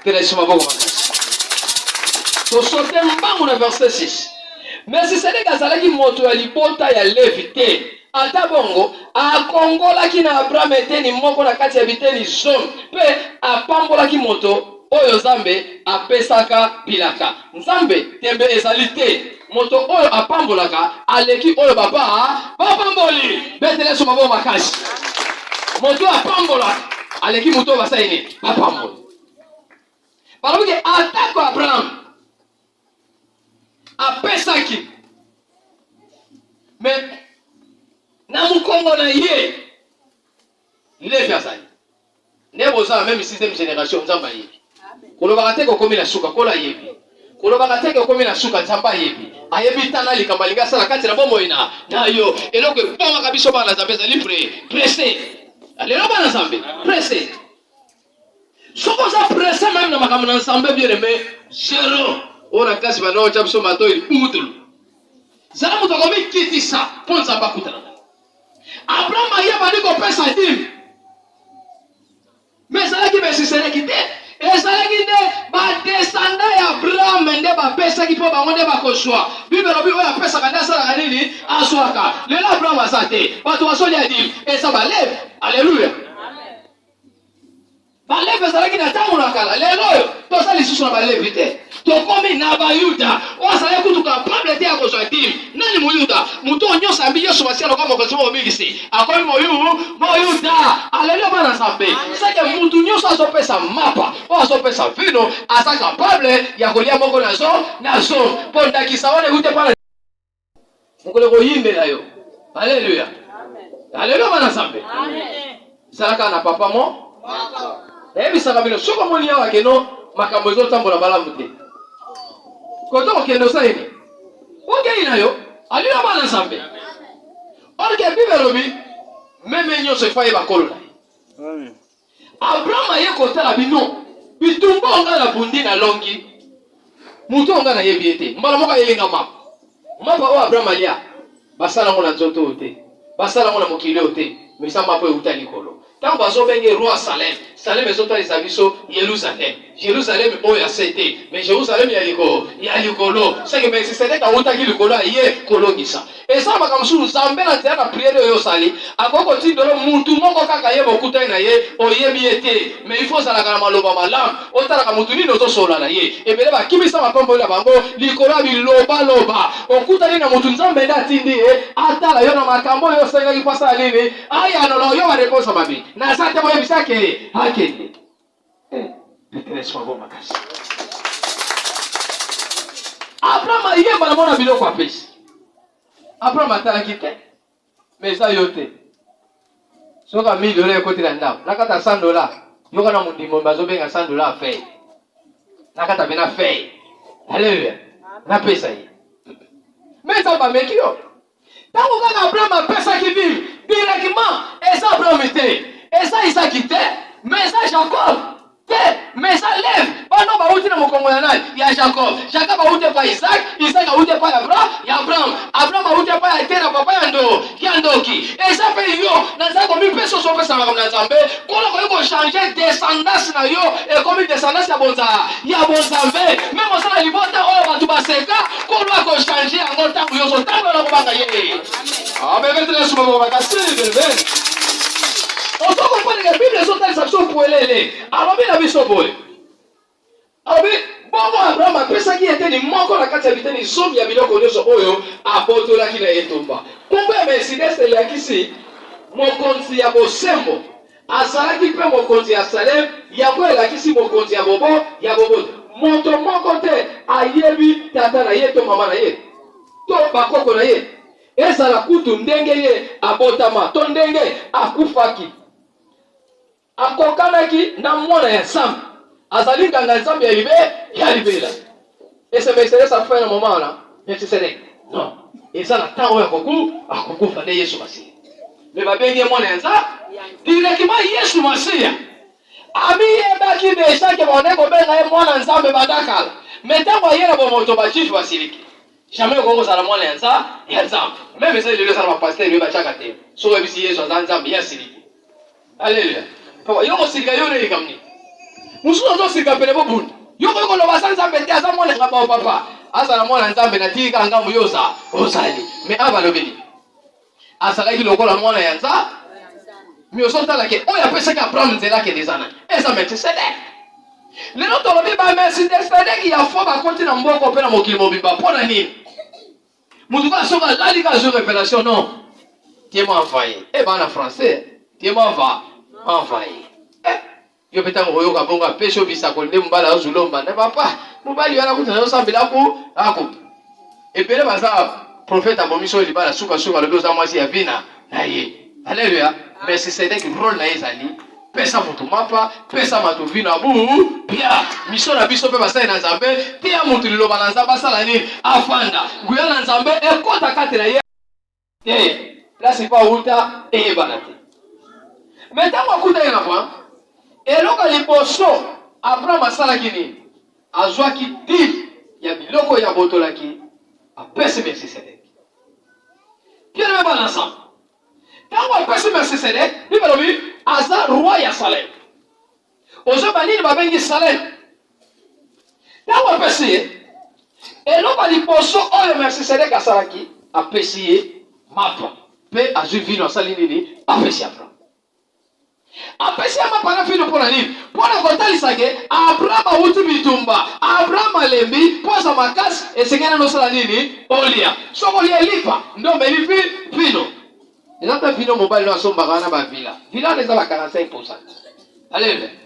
Tela Yesu maboko makasi. Tosote mbangu na verset 6. Melchisedeke azalaki moto ya libota ya Levi te. Ata bongo, akongolaki na Abraham eteni moko na kati ya biteni zomi mpe apambolaki moto oyo Nzambe apesaka bilaka. Nzambe, tembe ezali te, moto oyo apambolaka aleki oyo bapa bapamboli. Betela Yesu maboko makasi. Moto oyo apambolaka aleki moto oyo basali nini? Bapamboli. Balobi ke atako Abraham apesaki me na mokongo na ye Levi azali nde boza na meme sixième génération Nzambe ayebi. Kolobaka te kokomi na suka, Nkolo ayebi. Kolobaka te kokomi na suka, Nzambe ayebi. Ayebi tala likambo alingi asala kati na bomoi na na yo. Eloko ebongaka biso bana Nzambe ezali pre presse. Lelo bana Nzambe presse. Soki oza presse meme na makambo na Nzambe bien aimé, zero. Oyo na classe banda otya biso matoi libutulu. Zala moto akomikitisa mpo Nzambe akutana na Abraham aye abandi kopesa dime. Mais ezalaki Melchisedeki te. Ezalaki nde badescendant ya Abraham nde bapesaki mpo bango nde bakozwa. Bible elobi oyo apesaka nde asalaka nini? Azwaka. Lelo Abraham aza te. Bato bazolia dime eza Balevi. Aleluya. Balevi ezalaki na ntango na kala. Lelo oyo toza lisusu na Balevi te, tokomi na Bayuda. Oyo azalaki kutu kapable te ya kozwa dime. Nani Moyuda? Moto oyo nyonso ayambi Yesu Masiya lokola Mokonzi mpe Mobikisi akomi moyu Moyuda. Aleluya bana Nzambe. Seke moto nyonso azopesa mapa oyo azopesa vino aza kapable ya kolia moko na zo na zo mpo ndakisa wana euti epai mokolo ekoyimbela yo aleluya aleluya bana nzambe zalaka na papa mo nayebisaka bino soki omoni awa keno makambo ezotambola malamu te koto kokende osali nini okei na yo aleluya bana nzambe orke bible elobi meme nyonso efa yeba kolo na ye Abraham aye kotala bino bitumba oyo ngai nabundi nalongi moto oyo ngai nayebi ye te mbala moko ayeli nga mapa mapa oyo Abraham alia basala yango na nzoto oyo te basala yango na mokili oyo te mais eza mapa euta likolo ntango bazobenge roi Salem Salem ezotalisa biso Yerusalem Jerusalem oyo ya se te mais Jerusalem ya likolo ya likolo seke Melchisedek awutaki likolo aye kolongisa Eza makambo mosusu Nzambe na nzela na priere oyo osali akoki kotindelo mutu moko kaka ye bokutani na ye oyebi ye te mais il faut ozalaka na maloba malamu otalaka mutu nini ozosolola na ye ebele bakimisa mapamboli na bango likolo ya bilobaloba okutani na mutu Nzambe nde atindi ye atala yo na makambo oyo osengaki mpo asala nini ayanola yo ba reponse mabe naza te boyebisa ake akende Betelesi maboko makasi. Abraham ayemba na mona biloko apesi. Abraham atalaki te. Mais eza yo te. Soki 1000 dollars ekoti na ndako, nakata 100 dollars. Yoka na mondimo bazobenga 100 dollars fei. Nakata pena fei. Haleluya. Napesa ye. Mais Nzambe ameki yo. Ntango kaka Abraham apesaki dime, directement eza Abraham te, eza Isaki te, mais eza Jacob te, mais eza Levi. Bana bauti na mokongo ya nani? Ya Jacob. Jacob auti epai Isaac, Isaac auti epai Abraham, ya Abraham. Abraham auti epai ya Tera, papa ya ndo, ya ndoki. Eza mpe yo naza komipesa ozopesa makambo na Nzambe, Nkolo akoki kochange descendance na yo ekomi descendance ya bonza ya bonzambe meme oza na libota oyo bato baseka Nkolo akochange yango ntango yo ozotambola kobanga ye. Amen. Yesu maboko makasi bebe. Ozo comprendre que Bible ezotalisa biso polele. Alobi na biso boye. Alobi, Bongo Abraham apesaki eteni moko na kati ya biteni zomi ya biloko nyonso oyo abotolaki na etumba. Nkombo ya Melkisedeke elakisi Mokonzi ya bosembo. Azalaki mpe mokonzi ya Salem, yango elakisi Mokonzi ya bobo, ya boboto. Moto moko te ayebi tata na ye to mama na ye to bakoko na ye, ezala kutu ndenge ye abotama to ndenge akufaki. Akokanaki na Mwana ya Nzambe. Azali nganga-nzambe ya libe, ya libela. Ese Melchisedec akufaki na moment wana? Melchisedec? Non. Eza na temps oyo akoku, akokufa nde Yesu Masiya. Mais babengi ye Mwana ya Nzambe. Directement Yesu Masiya amiyebaki deja ke bakondaki kobenga ye Mwana Nzambe banda kala. Mais ntango aye na bomoto ba Juifs basiliki. Jamais okoki kozala mwana ya nza ya Nzambe. Meme eza lelo eza na ba pasteur oyo batiaka te. Soki oyebisi Yesu aza Nzambe, ye asiliki. Alléluia. Papa, yo kosilika yo nde likambo nini? Mosusu azosilika pene bobunda. Yo okoki koloba aza Nzambe te, aza mwana nga bao papa. Azala mwana Nzambe na tiki kaka ngambo yo oza ozali. Mais awa balobi nini? Azalaki lokola mwana ya Nza. Mais ozotala ke oyo apesaki Abraham nzela akende eza nani? Eza Melchisedek. Lelo tolobi ba Melchisedek ya fo bakoti na mboko mpe na mokili mobimba mpo na nini? Mutu kaka soki alali kaka azwi revelation non. Dieu m'a envoyé. Eh bana français, Dieu m'a envoyé. Eh yo mpe ntango okoyoka bongo apesi yo bisakoli nde mobali azolomba nde papa mobali wana kutu nazosambela ku akupa ebele baza prophète abomisi oyo libala sukasuka alobi oza mwasi ya vina na ye aleluya melchisedek role na ye ezali pesa moto mapa pesa bato vino abu pia miso na biso mpe basali na nzambe teya moto liloba na nzambe asala nini afanda nguya na nzambe ekota kati na ye te place mpo awuta eyebana te me ntango akutaki na abraham eloko ya liboso abraham asalaki nini azwaki dile ya biloko oyo abotolaki apesi melchisedeki bien aime bana ensemble ntango apesi melchisedek bible elobi aza roi ya salem ozoba nini babengi salem ntango apesi ye eloko ya liboso oyo melchisedek asalaki apesi ye mapa mpe azwi vino asali nini apesi abraham Apesi ye mapa na vino mpo na nini? Mpo na kotalisa ke Abraham awuti bitumba, Abraham alembi, mpo aza makasi, esengeli nano osala nini? Olia. Soki olie lipa, nde omeli vi, vino. Eza ta vino mobali no asombaka wana ba villa. Villa wana eza ba 45%. Alele.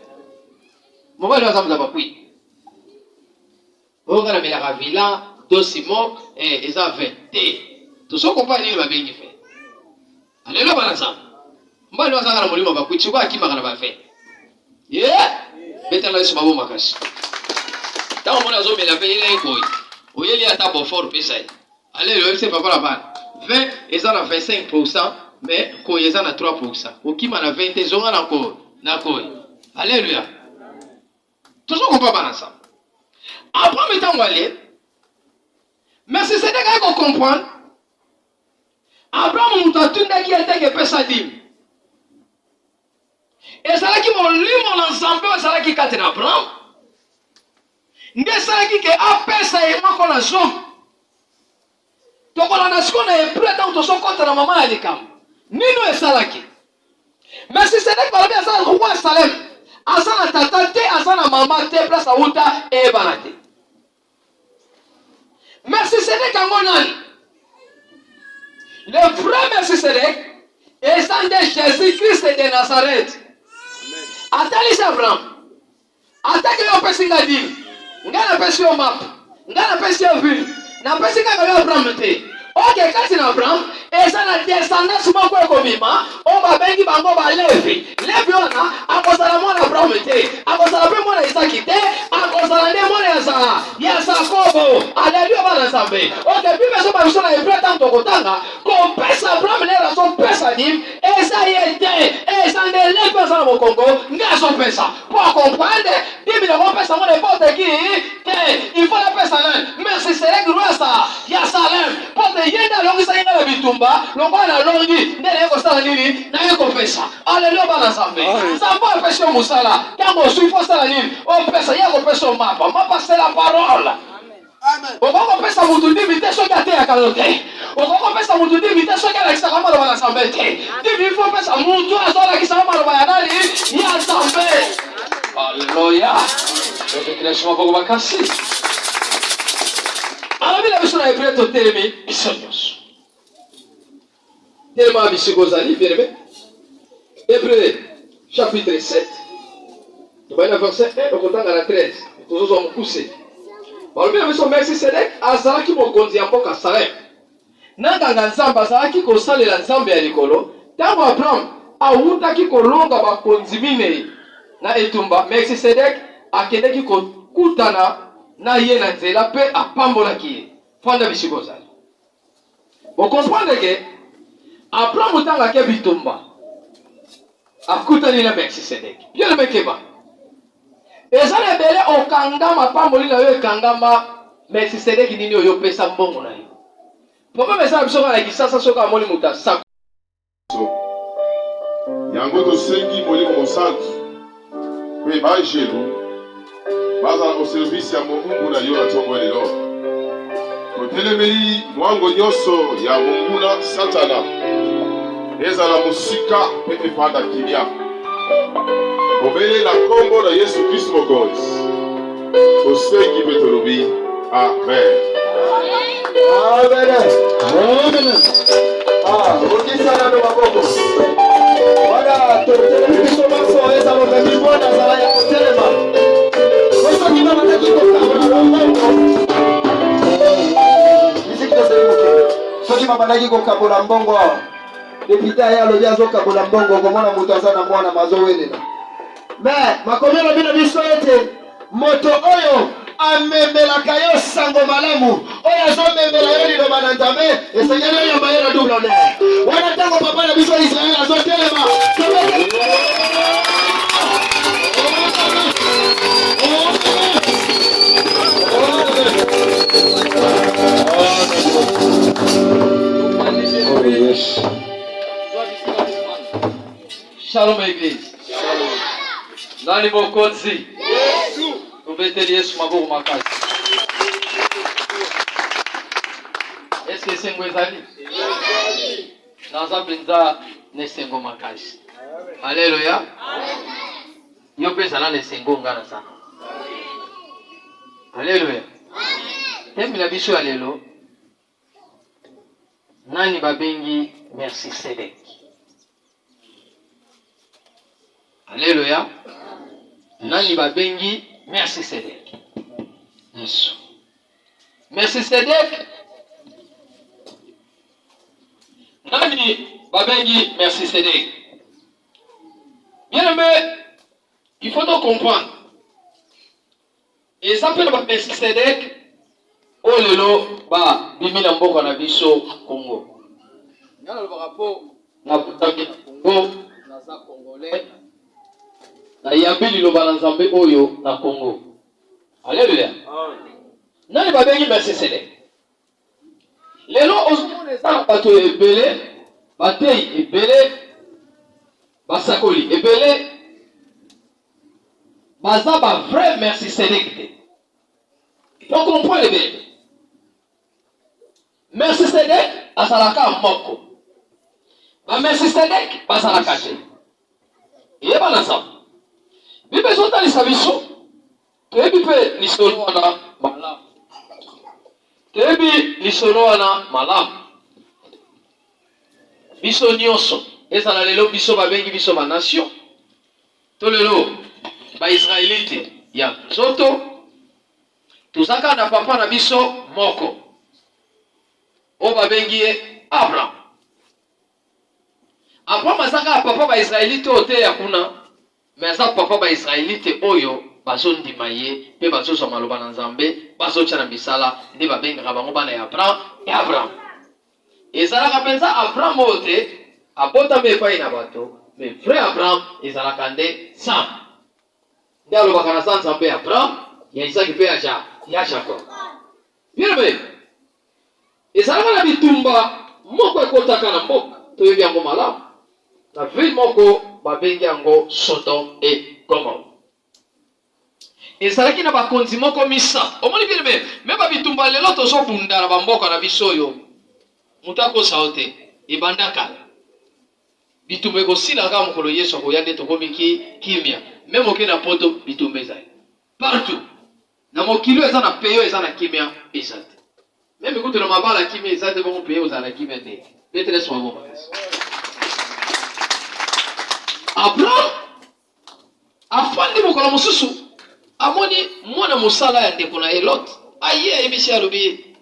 Mobali oyo aza moto ya bakwiti. Oyo nga namelaka villa, dosimo, eh, eza vin te. Tozo comprendre nini babengi vin. Alelo bana nzambe. Mobali oyo azalaka na molimo ya bakwiti, sikoyo akimaka na ba vin. Ye, betela Yesu maboko makasi. Ntango omoni azomela vin, yela ye nkoi. Oyeli ata beaufort pesa ye. Alelo oyebisi papa na bana. Vin eza na 25% mais nkoi eza na 3%. Okima na vin te, zonga na nkoi. Na nkoi. Alléluia. Tozo comprendre bana nzambe. Abraham ntango alie, Melchisedek aye ko comprendre Abraham moto atindaki ye te kepesa dime. Ezalaki molimo na Nzambe oyo ezalaki kati na Abraham nde esalaki ke apesa ye moko na zomi. Tokolanda sikoyo na Hebreu ntango tozokɔta na mama ya likambo nini oyo esalaki Melchisedek balobi aza roi Salem, aza na tata te, aza na mama te, place awuta eyebana te. Melchisedek yango nani? Le vrai Melchisedek eza nde Jésus Christ de Nazareth. Atalisi Abraham Ata ke yo opesi ngai dime, ngai napesi yo mapa, ngai napesi yo vino, napesi kaka yo Abraham te. Oke kati na Abraham eza na descendance moko ekobima oyo babengi bango Balevi. Levi wana akozala mwana Abraham te, akozala mpe mwana Isaki te, akozala nde mwana ya za ya Zakobo. Aleluya bana Nzambe. Oke Bible ezoba biso na Hebreu ntango tokotanga kopesa Abraham lelo azopesa dime eza ye te, eza nde Levi aza na mokongo nde azopesa. Po a comprendre dimi na kopesa ngo n'importe qui te il faut napesa nani Melchisedek roi sa ya Salem po te ye nde alongisaki ngai na bitumba lokola nalongi nde naye kosala nini naye kopesa aleluya bana Nzambe Nzambe oyo apesi yo mosala ntango ozwi fo osala nini opesa ye akopesa yo mapa mapa c'est la parole Okoki kopesa moto dimi te soki ateyaka yo te. Okoki kopesa moto dimi te soki alakisaka maloba na Nzambe te. Dimi ifo opesa moto azolakisa yo maloba ya nani? Ya Nzambe. Aleluya. Tobetela Yesu maboko makasi. Alobi na biso na Hebreu totelemi biso nyonso. Telema bisika ozali, bien aimé. Hébreu chapitre 7. Tobali na verset 1 okotanga na 13. Tozozwa mokuse. Balobi na biso Melchisedek azalaki mokonzi ya mboka Salem. Na nganga Nzambe azalaki kosalela Nzambe ya likolo. Ntango Abraham awutaki kolonga bakonzi minei na etumba, Melchisedek akendeki kokutana na ye na nzela mpe apambolaki ye. Fanda bisika ozali. Bo comprendre que Abraham ntango ake bitumba akutani na Melchisedek. Bien aimé keba. Eza na ebele okanga mapamboli na yo ekangama Melchisedek nini oyo opesa mbongo na yo. Problème eza na biso kaka na Kisasa soki amoni moto asako. Yango tosengi Molimo Mosantu mpe banjelu. Bazala au service ya moumbu na yo na ntongo ya lelo. Totelemeli mwango nyonso ya monguna Satana, ezala mosika mpe efanda kimia. Bobele na nkombo na Yesu Kristo Mokonzi, tosengi mpe tolobi amen. Amen. Amen. Ah, okisa nano maboko. Wana totelemi biso banso eza bomemi mwana azala ya kotelema. Po soki babandaki kokabola bambongo, miziki tozali moke. Soki babandaki kokabola mbongo awa, depute aye alobi azokabola mbongo, okomona moto aza na mwana mazowelela. Me makomi elobi na biso ete Moto oyo amemelaka yo sango malamu, oyo azomemela yo liloba na Nzambe, esengeli oyamba ye na double honneur. Wana ntango papa na biso Israel azotelema, Shalom Eglise. Nani mokonzi? Yesu. Tobeteli Yesu maboko makasi. Eske esengo ezali? Naza mpenza na esengo makasi. Aleluya. Yo mpe ezala na esengo nga naza. Aleluya. Teme na biso ya lelo Nani babengi Mercisedek? Aleluya. Nani babengi Mercisedek? Yesu. Mercisedek. Nani babengi Mercisedek? Bien aimé, il faut donc comprendre. Eza mpe na ba Melchisedek oyo lelo ba bimi na mboka na biso Congo. Nga nalobaka mpo na botami na Congo, naza Congolais, nayambi liloba na Nzambe oyo na Congo. Aleluya. Nani babengi Melchisedek? Lelo ozomona eza na bato ebele, bateyi ebele, basakoli ebele baza ba vrai Melchisedek te. Po comprendre bien. Melchisedek azalaka moko. Ba Melchisedek bazalaka te. Yeba na Nzambe. Bible ezotalisa biso toyebi mpe lisolo wana malamu. Toyebi lisolo wana malamu. Biso nyonso, ezala lelo biso babengi biso ba nation to lelo ba Israelite ya nzoto, toza kaka na papa na biso moko oyo babengi ye Abraham. Abraham aza kaka papa ba Israelite oyo te ya kuna, mais aza papa ba Israelite oyo bazondima ye mpe bazozwa maloba na Nzambe, bazotya na misala, nde babengaka bango bana ya Abraham, ya Abraham. Ezalaka mpenza Abraham oyo te abotami epai na bato, mais vrai Abraham ezalaka nde Nzambe. Nde alobaka naza Nzambe ya Abraham, ya Isaki mpe ya ja, ya Jacob. Bien aimé, ezalaka na bitumba moko ekotaka na mboka, toyebi yango malamu, na ville moko babengi yango Sodome et Gomorrhe. Ezalaki na bakonzi moko misato. Omoni bien aimé, me ba bitumba lelo tozobunda na bamboka na biso oyo, moto akosa yo te, ebanda kala. Bitumba ekosila kaka mokolo Yesu akoya nde tokomi ki kimia. Meme oke na poto bitumba ezali. Partout. Na mokili oyo eza na pays oyo eza na kimia eza te. Meme kutu na mabala kimia eza te bongo pays ozala na kimia te. Betela Yesu maboko makasi. Abraham afandi mokolo mosusu amoni mwana mosala ya ndeko na ye Lot aye ayebisi alobi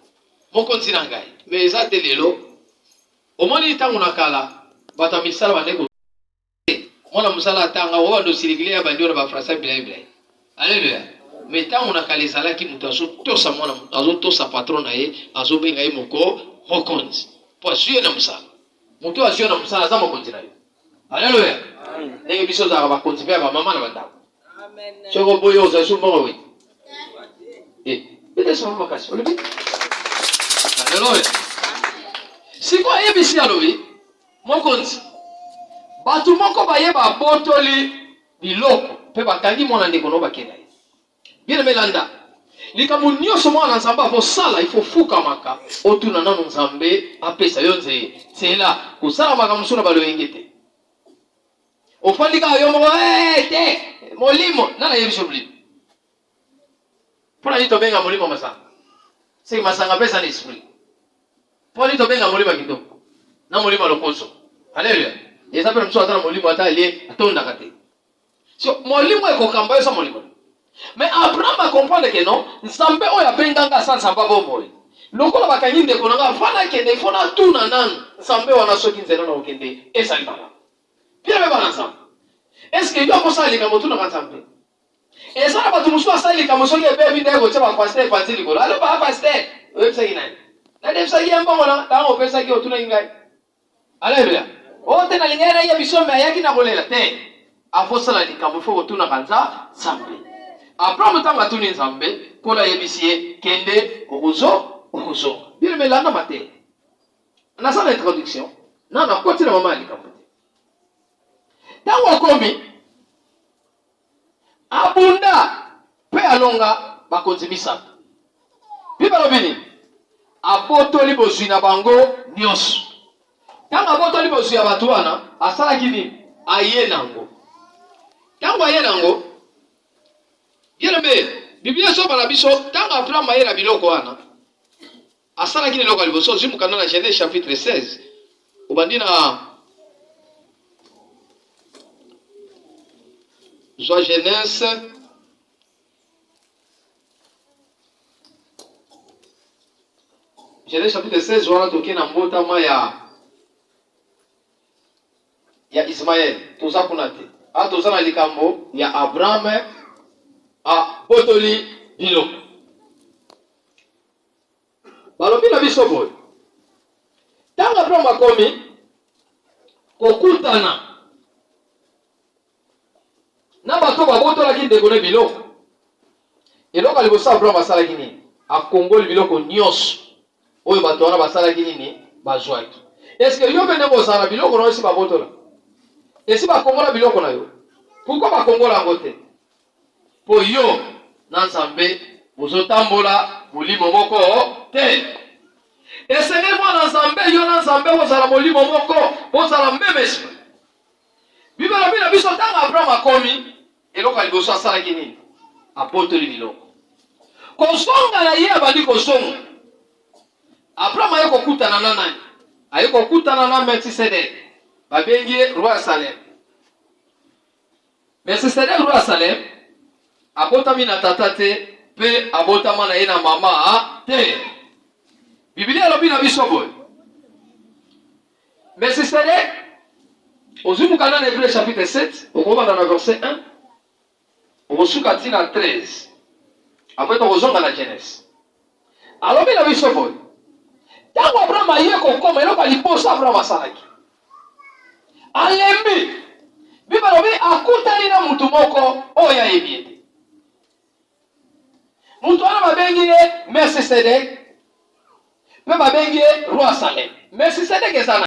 mokonzi na ngai me eza te lelo omoni ntango na kala bato ya misala bandeko mwana mosala atanga oyo bando osilikile ya bandi wana bafrançais bilai bilai aleluya me ntango na kala ezalaki moto azotosa mwana azotosa patron na ye azobenga ye moko mokonzi mpo azwi ye na mosala moto azwi ye na mosala aza mokonzi na yo aleluya ndenge biso ozalaka bakonzi mpe ya bamama na bandako soki oboyi ozali so mbongo wete eh, bete soma makasi olobi aleluya sikoyo ayebisi alobi Mokonzi, bato moko baye babotoli biloko mpe bakangi mwana ndeko no bakei na ye. Bien aime landa. Likambo nyonso mwana Nzambe akosala, il faut fukamaka otuna nano Nzambe apesa yo nze nzela. Kosala makambo mosusu na baloyenge te. Ofandi kaka yo moko hey, eh, te molimo nani ayebi biso molimo? Mpo na nini tobenga molimo masanga? Seki masanga mpe eza na esprit. Mpo nini tobenga molimo ya kitoko na molimo ya lokoso? Haleluya! Eza mpe na mosusu aza na molimo ata alie atondaka te. So molimo ekokamba yo eza molimo. Mais Abraham a comprendre que non, Nzambe oyo abenga nga aza Nzambe ya bomoi. Lokola bakangi ndeko na nga, avant nakende, il faut natuna nanu Nzambe wana soki nzela na kokende ezali malamu. Bien aimé bana Nzambe. Est-ce que yo akosala likambo otunaka Nzambe? Eza na bato mosusu asali likambo soki ebebi nde kotia ba pasteur epanzi likolo. Alo ba pasteur, oyebisaki nani? Nadefisaki ye mbongo na ntango opesaki otunaki ngai. Aleluya. Oh te nalingaki naye biso me ayaki na kolela te. Afosala likambo fo kotunaka nza Nzambe. Abraham ntango atuni Nzambe, Nkolo ayebisi ye kende okozo okozonga. Bien aimé landa mateya. Naza na introduction na nakoti na mama ya likambo te. Ntango akomi abunda mpe alonga bakonzi misato. Bible alobi nini? Abotoli bozwi na bango nyonso. Ntango abotoli bozwi ya bato wana, asalaki nini? Aye nango. Ntango aye nango, bien aimé, Biblia ezoba na biso, ntango Abraham aye na biloko wana, Asalaki nini eloko ya liboso? Ozwi mokanda na Genèse chapitre 16, obandi na zwa Genèse Genèse chapitre 16 wana toke na mbotama ya ya Ismaël toza kuna te a toza na likambo ya Abraham abotoli biloko. Balobi na biso boye, ntango Abraham akomi kokutana na bato babotolaki ndeko na biloko, eloko ya liboso Abraham asalaki nini? Akongoli biloko nyonso oyo bato wana basalaki nini, bazwaki. Eske yo mpe ndenge ozala na biloko na yo esi babotola, esi bakongola biloko na yo? Pourquoi bakongola yango te? Mpo yo na Nzambe bozotambola molimo moko te. Esengeli mwana Nzambe, yo na Nzambe bozala molimo moko, bozala meme esprit. Bible elobi na biso ntango Abraham akomi, eloko ya liboso asalaki nini? Abotoli biloko. Kozonga na ye abandi kozonga. Abraham aye kokutana na nani? Aye kokutana na Melchisedek. Babengi ye roi ya Salem. Melchisedek roi ya Salem abotami na tata te mpe abotama na ye na mama te. Biblia elobi na biso boye, Melchisedek, ozwi mokanda na Hebreu chapitre 7, okobanda na verset 1 okosuka ti na 13, apres tokozonga na Genèse. Alobi na biso boye, ntango Abraham aye kokoma, eloko ya liboso Abraham asalaki, alembi. Bible alobi akutani na mutu moko oyo ayebi ye te. Mutu wana babengi ye Melchisedek mpe babengi ye roi Salem. Melchisedek eza na